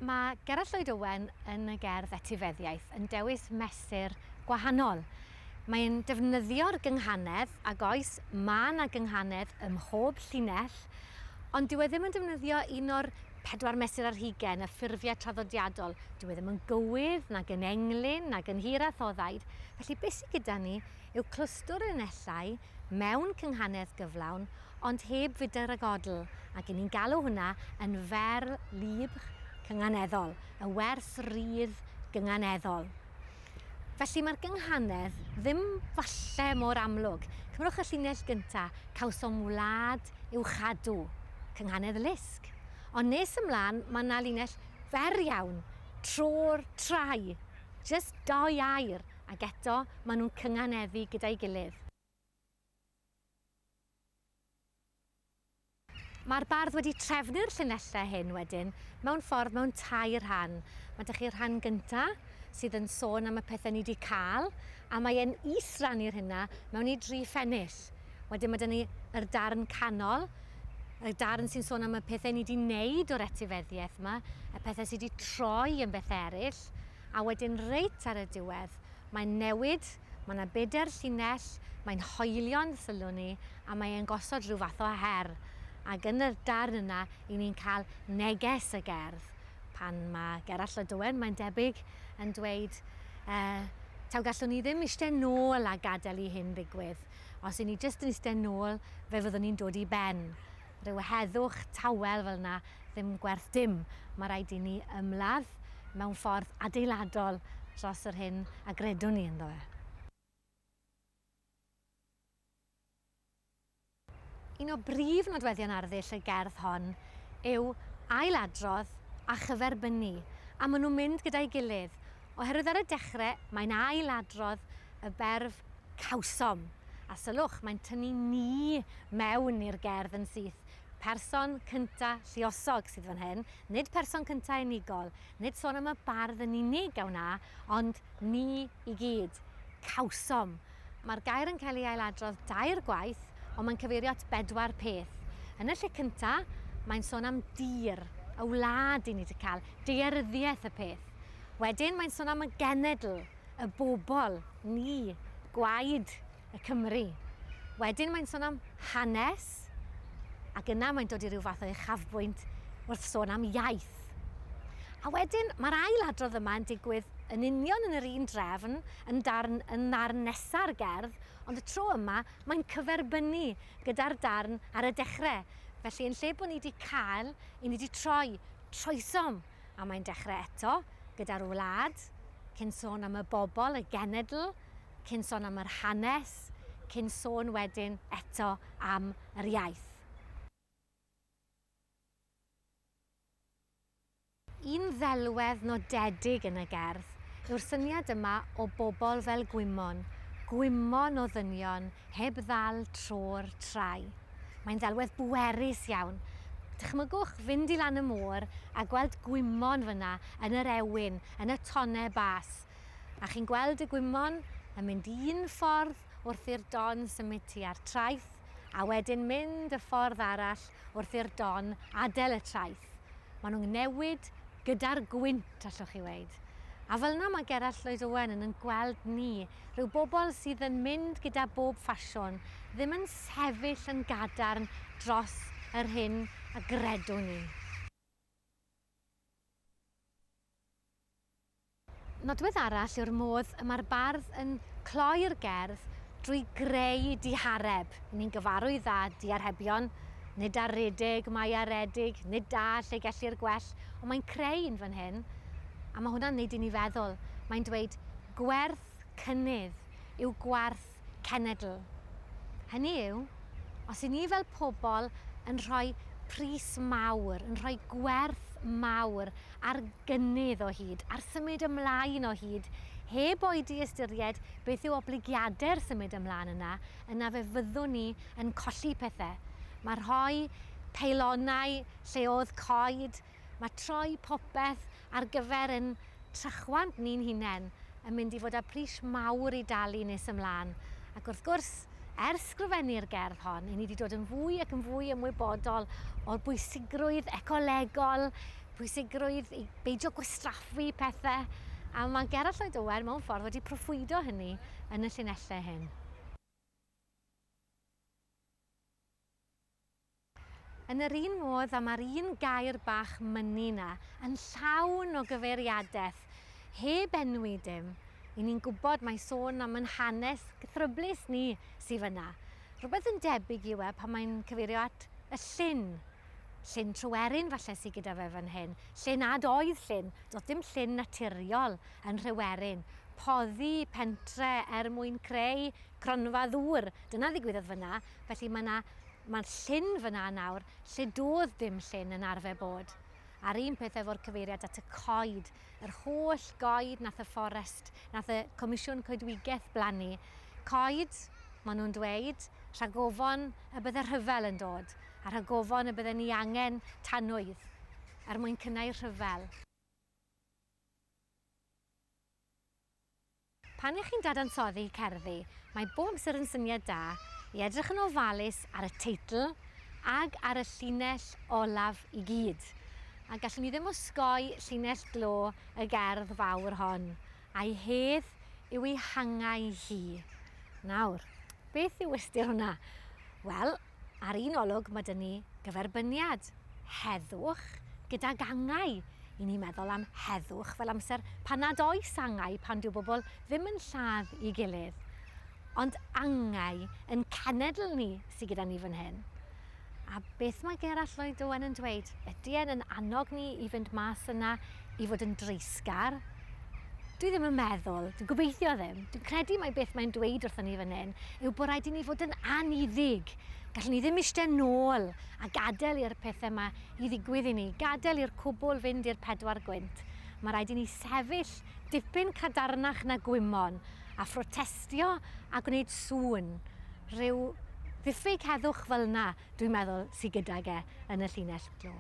Mae Gerallt Lloyd Owen yn y gerdd Etifeddiaeth yn dewis mesur gwahanol. Mae'n defnyddio'r gynghanedd, ac oes, mae 'na gynghanedd ym mhob llinell, ond dyw e ddim yn defnyddio un o'r pedwar mesur ar hugain, y ffurfiau traddodiadol. Dyw e ddim yn gywydd, nag yn englyn, nag yn hir a thoddaid. Felly beth sydd gyda ni yw clwstwr o linellau mewn cynghanedd gyflawn, ond heb fudr a godl, ac 'yn ni'n galw hwnna yn vers libre cynganeddol, y wers rydd gynganeddol. Felly mae'r gynghanedd ddim falle mor amlwg. Cymrwch y llinell gynta, cawsom wlad i'w chadw, cynghanedd lusg. Ond nes ymlaen, mae yna linell fer iawn, tro'r trai, jyst dou air, ac eto maen nhw'n cynganeddu gyda'i gilydd. Mae'r bardd wedi trefnu'r llinellau hyn wedyn mewn ffordd mewn tair rhan. Mae 'da chi'r rhan gynta sydd yn sôn am y pethau ni 'di cael, a mae e'n is-rannu'r hynna mewn i dri phennill. Wedyn mae 'da ni yr darn canol, y darn sy'n sôn am y pethau ni 'di wneud o'r etifeddiaeth yma, y pethau sydd wedi troi yn bethau eraill, a wedyn reit ar y diwedd, Mae'n newid, mae 'na bedair llinell, mae'n hoelio'n sylw ni a mae e'n gosod rhyw fath o her. Ac yn y darn yna, 'y ni'n cael neges y gerdd pan mae Gerallt Lloyd Owen, mae'n debyg, yn dweud yy taw gallwn ni ddim eistedd nôl a gadael i hyn ddigwydd. Os 'y ni jyst yn eistedd nôl, fe fyddwn ni'n dod i ben. Rhyw heddwch tawel fel 'na ddim gwerth dim. Mae rhaid i ni ymladd mewn ffordd adeiladol dros yr hyn a gredwn ni ynddo fe. Un o brif nodweddion arddull y gerdd hon yw ailadrodd a chyferbynnu, a maen nhw'n mynd gyda'i gilydd, oherwydd ar y dechrau mae'n ailadrodd y berf cawsom. A sylwch, mae'n tynnu ni mewn i'r gerdd yn syth. Person cynta lluosog sydd fan hyn, nid person cynta unigol, nid sôn am y bardd yn unig a wna, ond ni i gyd. Cawsom. Mae'r gair yn cael ei ailadrodd dair gwaith, ond mae'n cyfeirio at bedwar peth. Yn y lle cynta, mae'n sôn am dir, y wlad i ni 'di cael, daearyddiaeth y peth. Wedyn mae'n sôn am y genedl, y bobl, ni, gwaed y Cymry. Wedyn mae'n sôn am hanes, ac yna mae'n dod i ryw fath o uchafbwynt wrth sôn am iaith. A wedyn mae'r ail adrodd yma yn digwydd yn union yn yr un drefn, yn darn, yn narn nesa'r gerdd, ond y tro yma mae'n cyferbynnu gyda'r darn ar y dechrau. Felly yn lle bod ni wedi cael, i ni wedi troi, troesom, a mae'n dechrau eto gyda'r wlad, cyn sôn am y bobl, y genedl, cyn sôn am yr hanes, cyn sôn wedyn eto am yr iaith. Un ddelwedd nodedig yn y gerdd yw'r syniad yma o bobl fel gwymon, gwymon o ddynion heb ddal tro'r trai. Mae'n ddelwedd bwerus iawn. Dychmygwch fynd i lan y môr a gweld gwymon fyna yn yr ewin, yn y tonnau bas. A chi'n gweld y gwymon yn mynd un ffordd wrth i'r don symud tua'r traeth, a wedyn mynd y ffordd arall wrth i'r don adael y traeth. Maen nhw'n newid gyda'r gwynt, allwch chi weud. A fel yna mae Gerallt Lloyd Owen yn yn gweld ni, rhyw bobl sydd yn mynd gyda bob ffasiwn, ddim yn sefyll yn gadarn dros yr hyn a gredwn ni. Nodwedd arall yw'r modd y mae'r bardd yn cloi'r gerdd drwy greu dihareb. Yn ni'n gyfarwydd â diarhebion, nid ar redeg mae aredig, nid da lle gellir gwell, ond mae'n creu un fan hyn, a mae hwnna'n neud i ni feddwl. Mae'n dweud, gwerth cynnydd yw gwarth cenedl. Hynny yw, os 'y ni fel pobl yn rhoi pris mawr, yn rhoi gwerth mawr ar gynnydd o hyd, ar symud ymlaen o hyd, heb oedi ystyried beth yw oblygiadau'r symud ymlaen yna, yna fe fyddwn ni yn colli pethau. Mae rhoi peilonau lle oedd coed, mae troi popeth ar gyfer ein trychwant ni'n hunain yn mynd i fod â pris mawr i dalu nes ymlaen. Ac wrth gwrs, ers sgrifennu'r gerdd hon, 'y ni wedi dod yn fwy ac yn fwy ymwybodol o'r bwysigrwydd ecolegol, Pwysigrwydd i beidio gwastraffu pethau, a mae Gerallt Lloyd Owen mewn ffordd wedi proffwydo hynny yn y llinellau hyn. Yn yr un modd a mae'r un gair bach mynnu 'na yn llawn o gyfeiriadaeth, heb enwi dim, 'y ni'n gwybod mai sôn am yn hanes cythryblus ni sy fyna. Rhywbeth yn debyg yw e pan mae'n cyfeirio at y llyn. Llyn Tryweryn falle sy gyda fe fan hyn, lle nad oedd llyn, doedd dim llyn naturiol yn Nhryweryn. Poddi pentre er mwyn creu cronfa ddŵr, dyna ddigwyddodd fyna, felly mae 'na Mae llyn fyna nawr lle doedd dim llyn yn arfer bod. A'r un peth efo'r cyfeiriad at y coed, yr holl goed nath y fforest, nath y Comisiwn Coedwigaeth blannu. Coed, maen nhw'n dweud, rhagofon y bydde rhyfel yn dod, a rhagofon y bydden ni angen tanwydd er mwyn cynnau rhyfel. Pan y'ch chi'n dadansoddi cerddi, mae bob amser yn syniad da i edrych yn ofalus ar y teitl ag ar y llinell olaf i gyd. A gallwn ni ddim osgoi llinell glo y gerdd fawr hon, a'i hedd yw ei hangau hi. Nawr, beth yw ystyr hwnna? Wel, Ar un olwg mae 'da ni gyferbyniad heddwch gydag angau. I ni'n meddwl am heddwch fel amser pan nad oes angau, pan dyw bobl ddim yn lladd i gilydd. Ond angau yn cenedl ni sydd gyda ni fan hyn. A beth mae Gerallt Lloyd Owen yn dweud? Ydy e'n yn annog ni i fynd mas yna i fod yn dreisgar? Dwi ddim yn meddwl, dwi'n gobeithio ddim. Dwi'n credu mai beth mae'n dweud wrthon ni fan hyn yw bod rhaid i ni fod yn anniddig. Gallwn ni ddim eistedd nôl a gadael i'r pethau yma i ddigwydd i ni, gadael i'r cwbl fynd i'r pedwar gwynt. Mae rhaid i ni sefyll dipyn cadarnach na gwymon a phrotestio a gwneud sŵn. Rhyw ddiffyg heddwch fel yna, dwi'n meddwl, sydd gydag e yn y llinell glo.